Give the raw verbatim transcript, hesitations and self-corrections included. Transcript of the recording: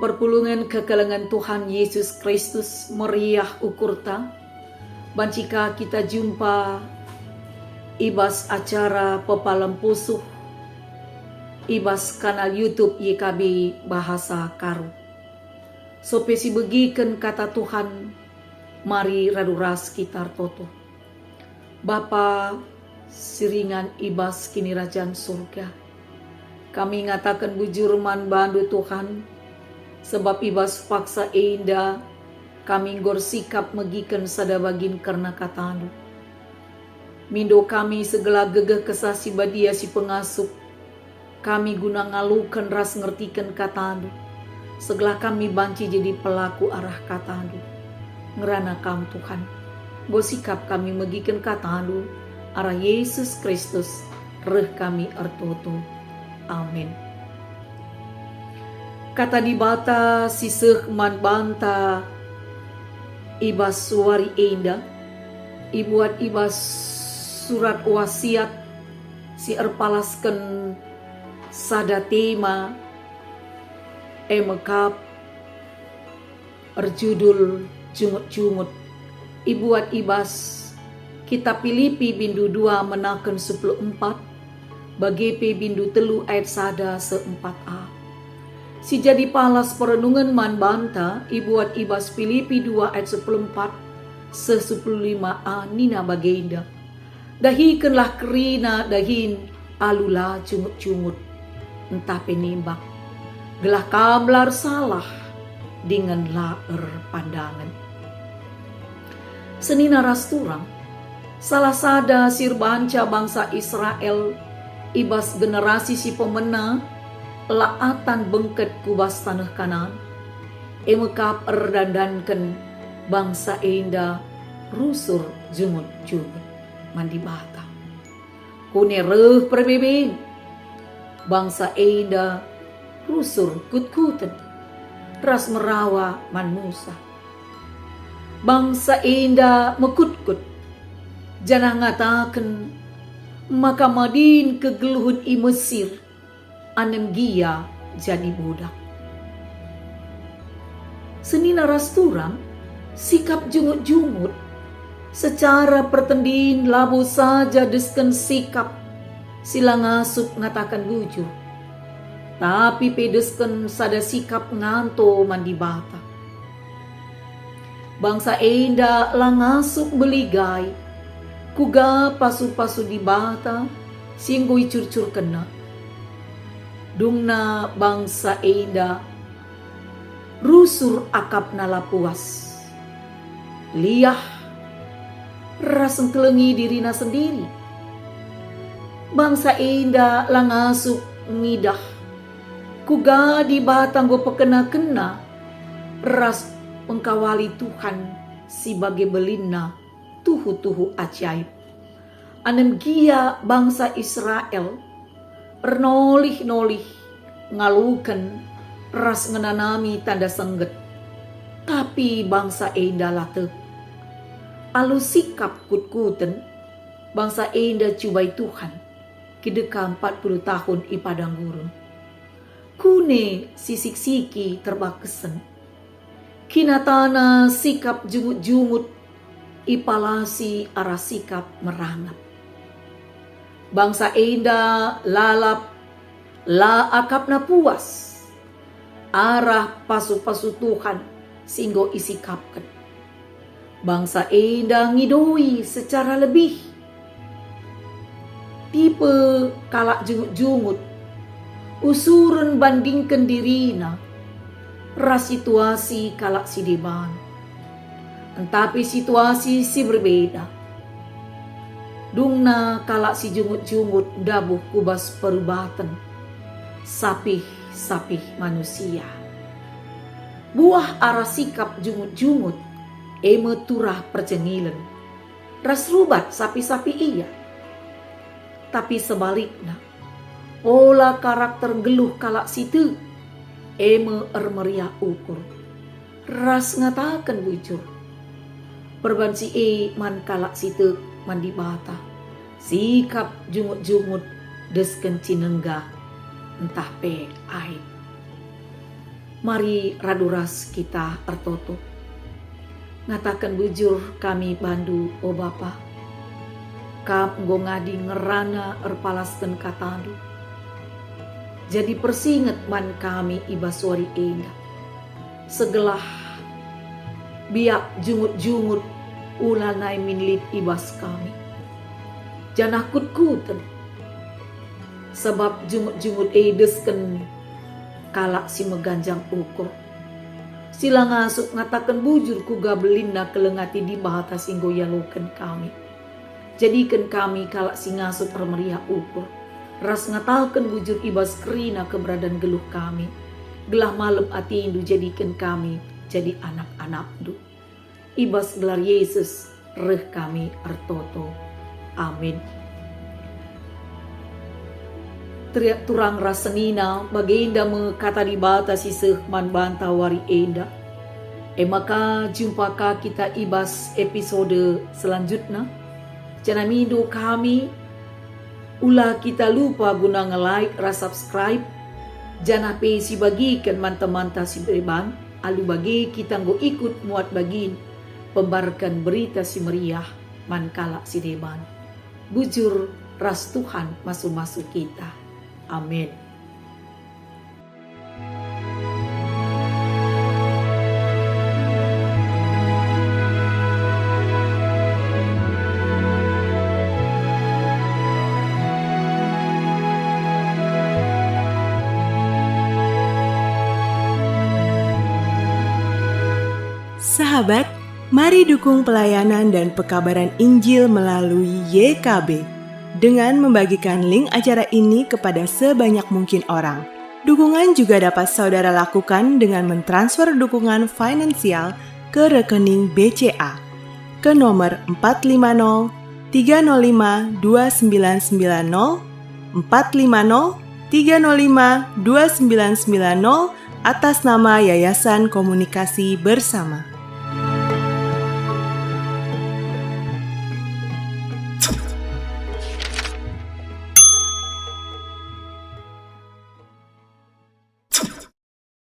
Perpulungen kekelengen Tuhan Yesus Kristus meriah ukurta, banci ka kita jumpa i bas acara Pepalem Pusuh i bas kanal YouTube Y K B Bahasa Karo. Sope sibegiken Kata Tuhan, mari radu ras kita ertoto. Bapa si ringan i bas Kinirajan Surga, kami ngataken bujur man baNdu, Tuhan, sebab i bas paksa enda kami enggo ersikap megiken sada bagin kerna KataNdu. Mindo kami segelah gegeh Kesah Si Badia si pengasup kami guna ngaloken ras ngertiken KataNdu, segelah kami banci jadi pelaku arah KataNdu. Ngerana Kam, Tuhan, enggo sikap kami megiken KataNdu, arah Yesus Kristus reh kami ertoto. Amin. Kata Dibata si seh man banta i bas wari enda ibuat i bas surat wasiat si erpalasken sada tema, e me kap erjudul Jungut-jungut, ibuat i bas Kitab Pilipi bindu dua menaken sepuluh empat, bage pe bindu telu ayat sada seh empat a. Si jadi palas perenungen man banta ibuat i bas Pilipi dua ayat sepuluh empat seh sepuluh lima a nina bagenda, "Dahikenlah kerina dahin alu la jungut-jungut, ntah pe nimbak, gelah kam la ersalah dingen la erpandangen." Senina ras turang, salah sada si erbanca bangsa Israel i bas generasi si pemena la atan bengket ku bas taneh Kanaan, e me kap erdandanken bangsa enda rusur jungut-jungut man Dibata. Kune reh perbeben, bangsa enda rusur kutkuten ras merawa man Musa. Bangsa enda mekutkut, janah ngataken maka madin kegeluhen i Mesir, anem gia jadi budak. Senina ras turang, sikap jungut-jungut secara pertendin labo saja desken sikap si la ngasup ngataken bujur, tapi pe desken sada sikap nganto man Dibata. Bangsa enda la ngasup mbeligai kuga pasu-pasu Dibata si enggo icurcurkenna. Dungna bangsa enda rusur akapna la puas, liah, ras engkelengi dirina sendiri. Bangsa enda la ngasup ngidah kuga Dibata enggo pekena-kena ras engkawali Tuhan si bage belinna tuhu-tuhu ajaib. Anem gia bangsa Israel ernolih-nolih ngaloken ras ngenanami tanda sengget, tapi bangsa enda la tek. Alu sikap kutkuten, bangsa enda cubai Tuhan, kideka empat puluh tahun i padang gurun. Kune sisik-siki terbakesen. Kinatana sikap jungut-jungut ipalasi arah sikap merangap. Bangsa enda lalap la akapna puas arah pasu-pasu Tuhan si enggo isikapken. Bangsa enda ngidoi secara lebih. Tipe kalak jungut-jungut, usuren bandingken dirina ras situasi kalak si deban. Ntah pe situasi si berbeda. Dungna kalak si jungut-jungut ndabuh ku bas perubaten sapih-sapih manusia. Buah arah sikap jungut-jungut e me turah percengilen ras rubat sapih-sapih ia. Tapi sebalikna, ola karakter nggeluh kalak si tek, e me ermeriah ukur, ras ngataken bujur. Perban si e man kalak si tek man Dibata, sikap jungut-jungut desken cinenggah ntah pe aib. Mari radu ras kita ertoto. Ngataken bujur kami bandu, o Bapa. Kam enggo ngadi ngerana erpalasken katandu. Jadi persinget man kami i bas wari enda. Segelah biak jungut-jungut ula nai min lit i bas kami. Janah kutkuten. Sabap jungut-jungut e idesken kalak si meganjang ukur. Si la ngasup ngataken bujur kuga belinna keleng ate Dibata si enggo ialoken kami. Jadiken kami kalak si ngasup ermeriah ukur, ras ngataken bujur i bas kerina keberadan geluh kami, gelah malem atendu jadiken kami jadi anak-anakndu. I bas gelar Yesus reh kami ertoto. Amin. Teriak turang ras senina, bagenda me kata Dibata si seh man banta wari enda. E maka jumpa ka kita i bas episode selanjutna. Janah mindo kami, ula kita lupa guna nge-like ras subscribe, janah pe sibagiken man temanta si deban, alu bage kita enggo ikut muat bagin pembarken Berita Si Meriah man kalak si deban. Bujur ras Tuhan masu-masu kita. Amin. Sahabat, mari dukung pelayanan dan pekabaran Injil melalui Y K B dengan membagikan link acara ini kepada sebanyak mungkin orang. Dukungan juga dapat saudara lakukan dengan mentransfer dukungan finansial ke rekening B C A ke nomor empat lima nol tiga nol lima dua sembilan sembilan nol, empat lima nol tiga nol lima dua sembilan sembilan nol, atas nama Yayasan Komunikasi Bersama.